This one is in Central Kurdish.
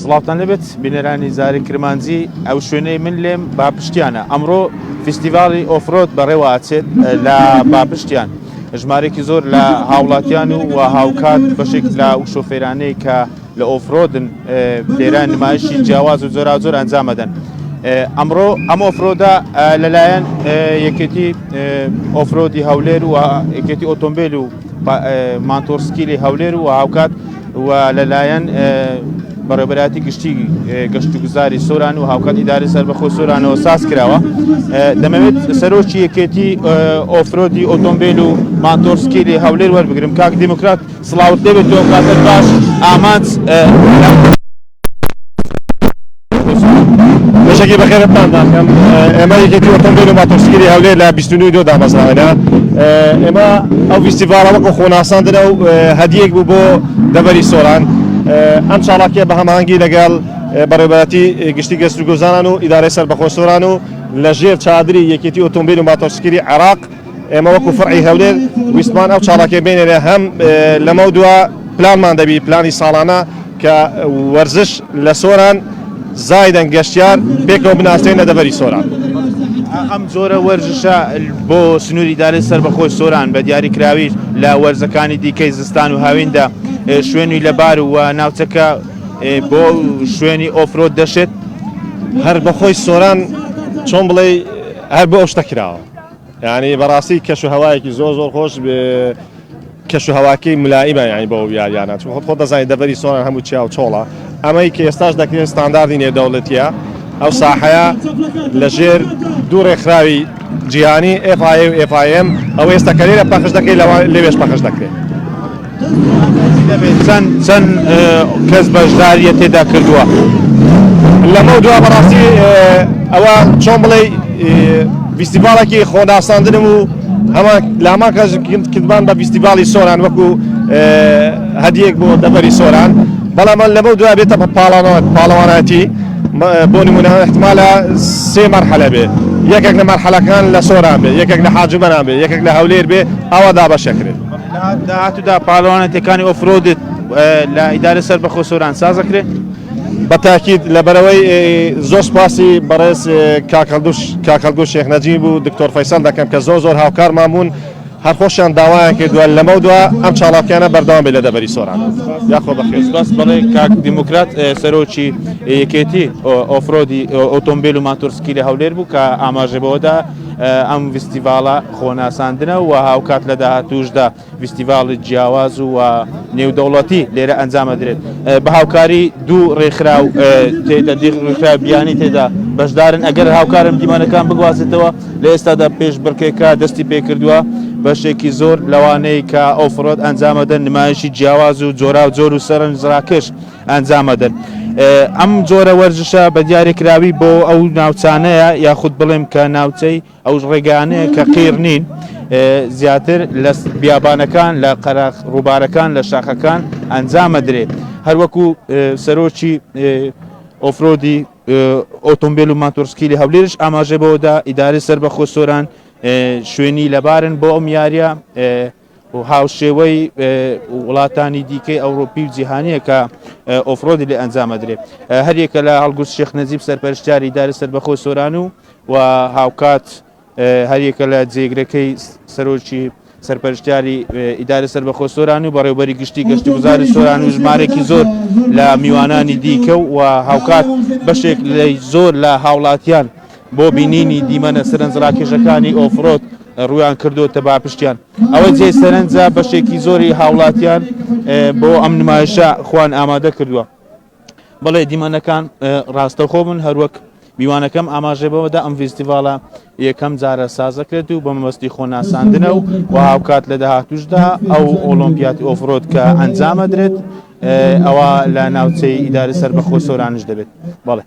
سڵاوتان لێبێت بینەرانی زاری کرمانجی، ئەو شوێنەی من لێم باپشتیانە. ئەمڕۆ فیستیڤاڵی off-road بەڕێوە ئەچێت لە باپشتیان. ژمارەیەکی زۆر لە هاوڵاتیان و و هاوکات بەشێک لە ئەو شۆفێرانەی کە لە off-road ن لێرە نمایشی جیاواز و جۆراوجۆر ئەنجام ئەدەن. ئەمڕۆ ئەم off-road ە لەلایەن یەکێتی off-road ی هەولێر و یەکێتی ئۆتۆمبیل و ماتۆرسکیلی هەولێر و هاوکات و لەلایەن بەڕێوەبەرایەتی گشتی گەشتوگوزاری سۆران و هاوکات ئیدارەی سەربەخۆی سۆرانەوە ساز کراوە. دەمەوێت سەرۆکی یەکێتی off-road ی ئۆتۆمبیل و ماتۆرسکیلی هەولێر وەربگرم. کاک دیموکرات سڵاوت لێبێت و کاتت باش. ئامانج بەشێکی بەخێرتان دەکەم. ئێمە یەکێتی ئۆتۆمبیل و ماتۆرسکیلی هەولێر لە 29 دو دامەزراوێنە. ئێمە ئەو فیستیڤاڵە وەکو خۆناساندنە و هەدیەک بوو بۆ دەڤەری سۆران. ئەم چاڵاکیە بە هەماهەنگی لەگەڵ بەڕێوەبەرایەتی گشتی گەشتوگوزاران و ئیدارەی سەربەخۆ سۆران و لەژێر چادری یەکێتی ئۆتۆمبیل و ماتۆرسکیلی عێراق ئێمە وەکو فەرعی هەولێر ویستمان ئەو چاڵاکیە بێنێنە هەم لەمەو دوا پلانمان دەبی پلانی ساڵانە کە وەرزش لە سۆران زایدەن گەشتیار پێکەوە بناسرێن لە دەڤەری سۆران. ئەم جۆرە وەرزشە بۆ سنووری ئیدارەی سەربەخۆی سۆران بە دیاریکراویش لە وەرزەکانی دیکەی زستان و هاویندا شوێنی لەبار و ناوچەکە بۆ شوێنی off-road دەشێت؟ هەر بەخۆی سۆران چۆن بڵێی هەر بۆ ئەو شتە کراوە. یانی بەڕاستی کەش و هەوایەکی زۆر زۆر خۆش کەش و هەواکەی ملائیمە یانی بۆ یاریانە چون خۆت خۆت دەزانی دەڤەری سۆران هەموو چیا و چۆڵە ئەمەی کە ئێستاش دەکرێت ستانداردی نێودەوڵەتیە ئەو ساحەیە لەژێر دوو ڕێکخراوی جیهانی FIA و FIM ئەو ئێستا کە لێرە پەخش دەکرێت لەوێش پەخش دەکرێت. چەند چەند کەس بەشداریە تێدا کردووە؟ لەمە دوا بەڕاستی ئەوە چۆن بڵێ فیستیڤاڵێکی خۆناساندنم و هەمان لامان کەس کردمان بە فیستیڤاڵی سۆران وەکو هەدیەک بۆ دەڤەری سۆران بەڵام لەمە دوا بێتە بە پاڵەوانەتی بۆ نمونە احتمالە سێ مەرحەلە بێ یەکێک لە مەرحەلەکان لە سۆران بێ یەکێک لە حاجومەران بێ یەکێک لە هەولێر بێ ئاوا دابەشەکرێت. لە داهاتوودا پاڵەوانێتیەکانی off-road لە ئیدارەی سەربەخۆ سۆران ساز دەکرێت؟ بە تاکید لەبەرئەوەی زۆر سوپاسی بەڕێز کاک هەڵگورد شێخ نەجیب و دکتۆر فەیسەڵ دەکەم کە زۆر زۆر هاوکارمان بوون هەر خۆشیان داوایان کردووە لەمەودوا ئەم چاڵاکیانە بەردەوام بێت لە دەڤەری سۆران. یاخوا بەخێر. سپاس بەڵێ کاک دیموکرات سەرۆکی یەکێتی off-road ی ئۆتۆمبیل و ماتۆرسکیلی هەولێر بوو کە ئاماژەی بەوەدا ئەم ڤیستیڤاڵە خۆناساندنە و هاوکات لە داهاتووشدا ڤیستیڤاڵی جیاواز و نێودەوڵەتی لێرە ئەنجام ئەدرێت بە هاوکاری دوو ڕێکخراو تێدا ڕێکخراو بیانی تێدا بەشدارن ئەگەر هاوکارم دیمەنەکان بگوازێتەوە لە ئێستادا پێشبڕکێکە دەستی پێکردووە بەشێکی زۆر لەوانەی کە off-road ئەنجامەدەن نمایشی جیاواز و جۆرا و جۆر و سەرنجڕاکێش ئەنجامەدەن. ئەم جۆرە وەرزشە بە دیاریکراوی بۆ ئەو ناوچانەیە یاخود بڵێم کە ناوچەی ئەو ڕێگانەیە کە قیر نین زیاتر لە بیابانەکان لە قەراخ ڕووبارەکان لە شاخەکان ئەنجامەدرێ هەروەکو سەرۆکی off-road ی ئۆتۆمبیل و ماتۆرسکیلی هەولێرش ئاماژە بەوەدا ئیدارەی سەربەخۆ سۆران شوێنی لەبارن بۆ ئەم یاریە و هاوشێوەی وڵاتانی دیکەی ئەوروپی و جیهانیە کە off-road ی لێ ئەنجامەدرێ هەریەکە لە هەڵگورد شێخ نەجیب سەرپەرشتیاری ئیدارەی سەربەخۆی سۆران و و هاوکات هەریەکە لە جێگرەکەی سەرۆکی سەرپەرشتیاری ئیدارە سەربەخۆ سۆران و بەڕێوبەری گشتی گەشتوگوزاری سۆران و ژمارێکی زۆر لە میوانانی دیکە و هاوکات بەشێک لە زۆر لە هاوڵاتیان بۆ بینینی دیمەنە سەرنجڕاکێشەکانی off-road ڕوویان کردووەتە باپشتیان. ئەوەی جێی سەرنجە بەشێکی زۆری هاوڵاتیان بۆ ئەم نمایشە خۆیان ئامادە کردووە. بەڵێ دیمەنەکان ڕاستەوخۆ بوون هەروەک میوانەکەم ئاماژەی بەوەدا ئەم ڤیستیڤاڵە یەکەم جارە سازەکرێت و بە مەبەستی خۆناساندنە و و هاوکات لە داهاتوشدا ئەو ئۆڵۆمپیاتی off-road کە ئەنجامەدرێت ئەوە لە ناوچەی ئیداری سەربەخۆ سۆرانش دەبێت. بەڵێ.